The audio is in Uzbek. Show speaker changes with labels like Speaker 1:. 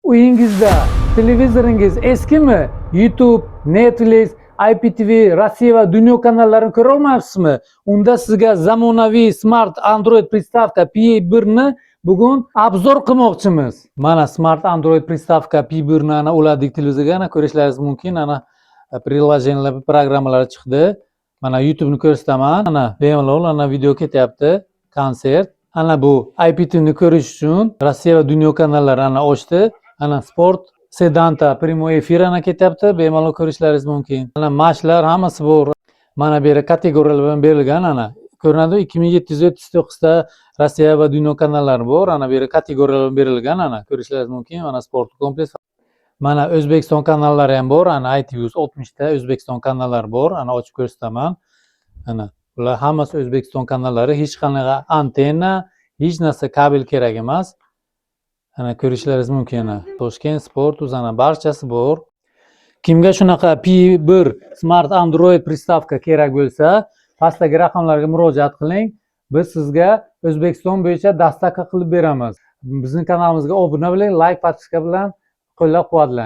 Speaker 1: Uyingizda televizoringiz eskimi? YouTube, Netflix, IPTV, Rossiya va dunyo kanallarini ko'ra olmayapsizmi? Unda sizga zamonaviy smart Android приставка P1 ni bugun обзор qilmoqchimiz. Mana smart Android приставка P1 ni ana uladik televizorga, ana ko'rishlaringiz mumkin. Ana приложения lar, programmalar chiqdi. Mana YouTube'ni ko'rsataman. Ana bemalol ana video ketyapti. Konsert. Ana bu IPTVni ko'rish uchun Rossiya va dunyo kanallari ana ochdi. Ana sport Sedanta прямой эфир ana ketyapti. Bemalol ko'rishlaringiz mumkin. Ana matchlar hammasi bor. Mana bu yerda kategoriyalar bilan berilgan ana. Ko'rinadi, 2739 ta Rossiya va dunyo kanallari bor. Ana bu yerda kategoriyalar bilan berilgan ana. Ko'rishlaringiz mumkin. Mana sport kompleks. Mana O'zbekiston kanallari ham bor. Ana ITV 160 ta O'zbekiston kanallari bor. Ana ochib ko'rsataman. Ana bular hammasi O'zbekiston kanallari. Hech qanaqa antenna, hech narsa, kabel kerak emas. Ana ko'rishlaringiz mumkin ana. Toshkent Sport uz, ana barchasi bor. Kimga shunaqa P1 Smart Android приставка kerak bo'lsa, pastdagi raqamlarga murojaat qiling. Biz sizga O'zbekiston bo'yicha доставка qilib beramiz. Bizning kanalimizga obuna bo'ling, layk, подписка bilan qo'llab-quvvatlang.